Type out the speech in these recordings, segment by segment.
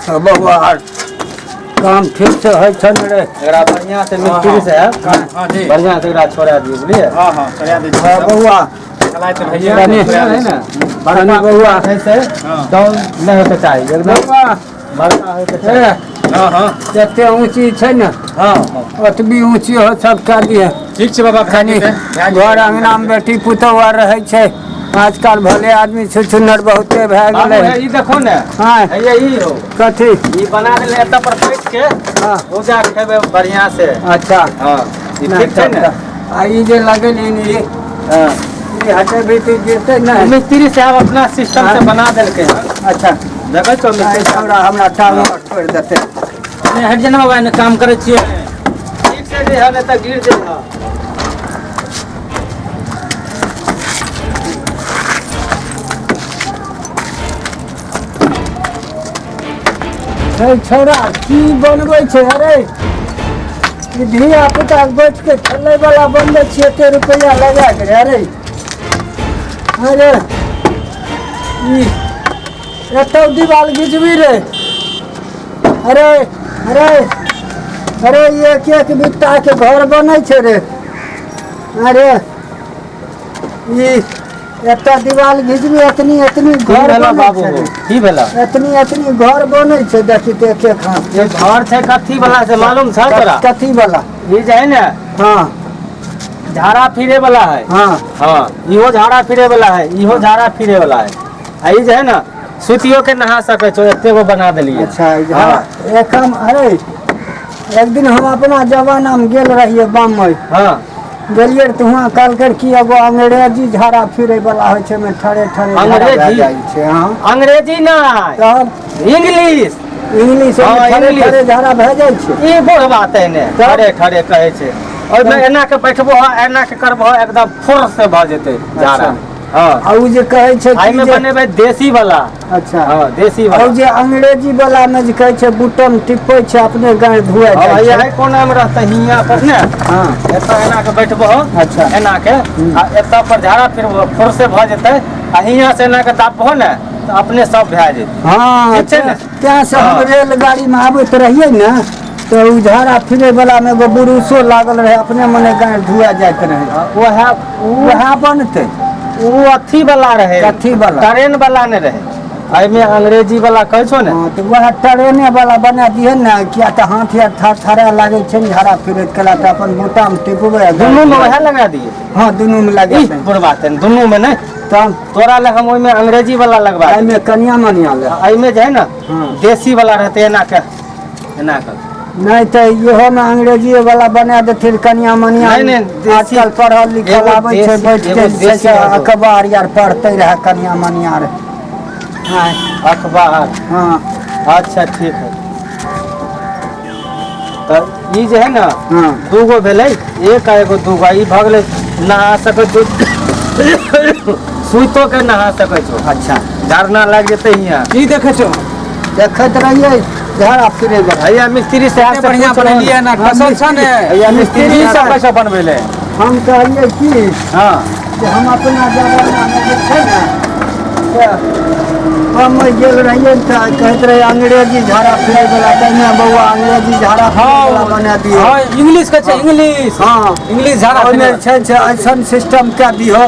बौआ काम ठीक से होइ छै ने रे? एकरा बढ़िया से मिस्त्री साहब, हाँ जी। बढ़िया से एकरा छोड़ा दियौ, बुझलियै? हाँ हाँ, चढ़ा दै हाँ छियै। बौआ। चलाइ तऽ भैया कनी छोड़ा दै है ने छियै। कनी बौआ छै से हाँ। डाउन नहि होइके चाही, एकदम बौआ बड़का होइके ए, चाही। हाँ हाँ। जते ऊँची छै ने हाँ हाँ। ओतबी ऊँची हो सब कए दिहे। ठीक छै बाबा, भए कनी जेतै, भए जेतै। घर अंगना मे बेटी पुतोहु आर रहै छै। आजकल भले आदमी छुछुन्नर बहुते भए बाबू, गेलै। हे ई देखो ने। हाँ। हे ई हो। कथी? ई बना देले एतऽ पर बैठ के। हाँ। पूजा खेबै बढ़िया से। अच्छा। हाँ, ई ठीक छै ने? आ ई जे लगेलिन ई, हाँ। ई हटेबही तऽ गिरतै नहि? मिस्त्री साहब अपना सिस्टम से हाँ। बना देलकै हन। अच्छा। देखै छौ मिस्त्री साहब? हमरा हमरा टांग छोड़ि देतै। नहि हटि जा ने बाबा, एने काम करै छियै। ठीक से जे है नहि तऽ गिर जेतै। हे छौड़ा, की बनबै छै? अरे ई धिया पुता बैठ के खेलै वाला बनबै छियै, एते रुपैआ लगा के। अरे अरे, ई एतौ दीवाल घिचबी रे? अरे अरे अरे, एक एक बित्ता के घर बनै छै रे। अरे ई एतऽ दीवाल घिचबी, एतनी एतनी की घर भेलौ बनै बाबू? छै रे। की भेलौ? एतनी एतनी घर बनै छै, देखी तऽ एक एक हाथ। ये घर छै कथी वाला से मालूम छै तोरा? कथी वाला? ई जे है ने, हाँ। झाड़ा फिरे वाला है। हाँ। हाँ, इहो झाड़ा फिरे वाला है, इहो झाड़ा फिरे वाला है। आ ई जे है ने, सुतियो के नहा सकै छौ, एते गो बना देलियै। अच्छा, ई झाड़ा। एक काम, अरे एक दिन हम अपना जमाना में गेल रहियै बम्बई। हाँ। गेलियै तऽ हुआँ कहलकै कि एगो अंग्रेजी झाड़ा फिरे वाला होइ छै, ओहिमे ठड़े ठड़े झाड़ा भए अंग्रेजी? जाइ छै। हाँ। अंग्रेजी नहि। तब? इंग्लिश। इंग्लिश। हाँ, ओहिमे ठड़े इंग्लिश। ठड़े झाड़ा भए जाइ छै। ई बूढ़ बात है ने, तब? ठड़े ठड़े कहै छै। ओहिमे एना के बैठबो ह, एना के करबो ह, एकदम फुर से भऽ जेतै झाड़ा। अच्छा। हाँ। आ उ जे कहै छै कि एहिमे जे बनेबै देसी वाला। अच्छा। हाँ, देसी वाला। आ उ जे अंग्रेजी वाला मे जे कहै छै बुटम टिपै छै, अपने गाय धुआ हाँ, जाइ छै। इएह कोना मे रहतै, हियाँ पर ने। हाँ। एतऽ एना के बैठबो। अच्छा। एना के, आ एतऽ पर झाड़ा फिरबो, फुर से भऽ जेतै। आ हियाँ से एना के दाबबहो ने तऽ अपने सब भए जेतै। हाँ, ठीक छै ने? तें से हम हाँ। रेलगाड़ी मे आबैत रहियै ने तऽ उ झाड़ा फिरै वाला मे एगो बुरुसो लागल रहै, अपने मने गाय धुआ जाइत रहै। हाँ, वएह वएह बनतै। उ अथी वाला रहै। कथी वाला? ट्रेन वाला नहि रहै। एहिमे अंग्रेजी वाला कहै छौ ने। हाँ, तऽ वएह ट्रेने वाला बना दिहे ने, किया तऽ हाथ यार थर थरा लागै छै ने झाड़ा फिरैत कला, तऽ अपन बूटा मे टिपबै आ दुनू मे वएह लगा दिए। हाँ, दुनू मे लगा ई देबै। बुढ़बा तनि दुनू मे नहि। तब? तोरा लए हम ओहिमे अंग्रेजी वाला लगवा देबै। एहिमे कनिया मनिया ले। एहिमे जे है ने, हाँ। देसी वाला रहतै, एना के एना के। नहि तऽ इहो मे अंग्रेजी वाला बना देथिन कनिया मनिया। नहि, नहि, देसी- आजकल पढ़ल लिखल एगो आबै छै, देसी- बैठ के एगो जे छै देसी से रहतौ। अखबार यार पढ़ते रहै कनिया मनिया रे। हाँ। अखबार। हाँ। अच्छा ठीक है। तऽ ई जे है ने, हाँ। दूगो भेलै, एक आ एगो दूगो, ई भऽ गेलै नहा सकै छौ, सुइतो के नहा सकै छौ। अच्छा। झरना लागि जेतै हियाँ। की देखै छौ? देखैत रहियै झाड़ा फिरै वला। भैया मिस्त्री साहब से बढ़िया पूछ रहल। बनेलियै ना, कसल छ ने। भैया मिस्त्री की साहब सब पैसा बनबै ले? हम कहलियै की हाँ। जे हम अपना जमाना मे जे छै ने, से बम्बई गेल रहियै तऽ कहैत रहै अंग्रेजी झाड़ा फिरै वला, तहिना बौआ अंग्रेजी झाड़ा फिरै वला बना दियौ। हाँ, इंग्लिश के छै, इंग्लिश। हाँ। इंग्लिश झाड़ा ओहिमे फिरै। छै से ऐसन सिस्टम कए दिहो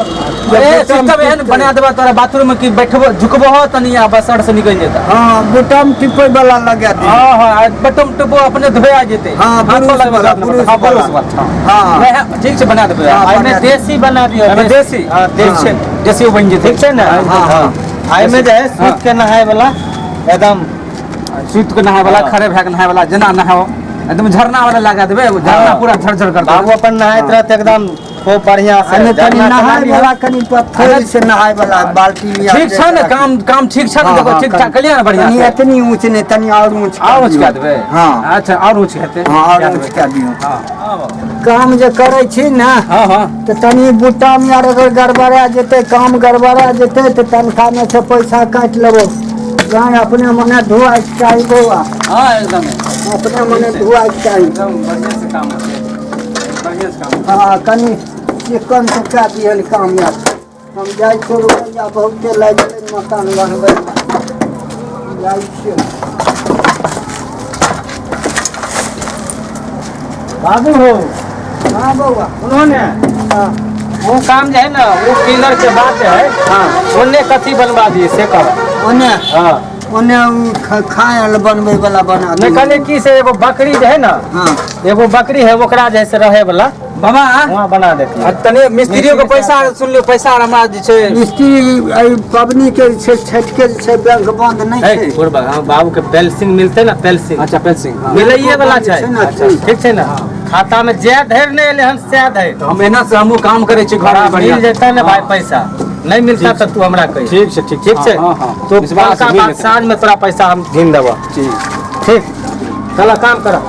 जे ए, बटम सिस्टम एहन टिपतै। बना देबा तोरा बाथरूम में कि बैठबो झुकबो तनी आ बस सर से निकलि जेता। हाँ, बटम टिपै वला लगा दिहो। हाँ, हाँ, आ बटम टिपो अपने धोया जेतै। हाँ, हाथो ब्रुश लगबै वाला, अपने ब्रुश हाँ, ब्रुश वाला। वाला, हाँ। हाँ। नहीं, हाँ, ठीक छै, बना देबै। हाँ, एहिमे बना दिहो। देसी बना दियौ। एहिमे देसी। हाँ, देसी। छै, देसी बनि जेतै। ठीक छै ने? हाँ, हाँ। एहिमे जे है सुति के नहाय वाला एकदम। सुति के नहाय वाला, हाँ। खड़े भए के नहाय वाला, जेना नहाओ एकदम झरना वाला लगा देबै, झरना हाँ। पूरा झरझर करतै। बाबू अपन नहाइत रहत एकदम खूब बढ़िया से। एहिमे कनी झरना चला नहाय दिहऽ। वाला कनी पत्थर से नहाय वाला बाल्टी लिया ठीक छै ने काम? काम ठीक छै ने? हाँ, देखो, हाँ, ठीक ठाक कनी- केलियै ने बढ़िया कनी से? एतनी ऊँच नहि, तनी आओर ऊँच आओर कए ऊँच दियौ। कए देबै? हाँ। अच्छा, आओर ऊँच हेतै। हाँ, आओर कए ऊँच देबै। कए दियौ। हाँ। काम जे करै छी ने, हाँ, हाँ। तऽ तनी बुटाम यार अगर गड़बड़ा जेतै, काम गड़बड़ा जेतै तऽ तनख्वाह मे से पैसा काटि लेबो। गाय अपने मने धोआके चाही बौआ। हाँ, एकदम। अपने मने धोआके चाही। एकदम बढ़िया से काम होतै, बढ़िया से काम। हाँ, कनी चिकन से कए दिहन काम यार। हम जाइ छियै, रुपैआ बहुते लागि गेलै मकान बनबै मे। जाइ छियै। बाबू हो। हाँ बउआ। उन्होंने वो काम जे है ना, वो पिलर के बाद जे है, हाँ। ओने कथी बनवा दिए से कह। ओने? हाँ। ओने उ खाए वाला बनबै वाला बना नहीं, दियौ। कहले की से एगो बकरी जे है ना, हाँ। एगो बकरी है, ओकरा जे है से रहे वाला बाबा, वहाँ बना देती। आ तनी मिस्त्रियों के पैसा सुन लियो, पैसा आर हमरा जे छै। मिस्त्री एहि पबनी के जे छै, छठि के जे छै, बैंक बंद नहि है छै। पूर्वा, हाँ, बाबू के पेंसिल मिलते ना, पेंसिल। अच्छा, पेंसिल, हाँ। मिलैये वाला छै। छै ना, अच्छा, ठीक छै ना? खाता में जे धरि नहि एलै हन सएह धरि। हम मेहनत से हमहूँ काम करै छी घर में बढ़िया। मिल जेतै ने भाई पैसा? नहीं मिलता तो तू हमरा कही। ठीक छै, ठीक। ठीक छै? हाँ, हाँ। तो विश्वास कल का मिल बाद जेतै। साँझ में तोरा पैसा हम गिन देबो। ठीक। ठीक, चल काम कर।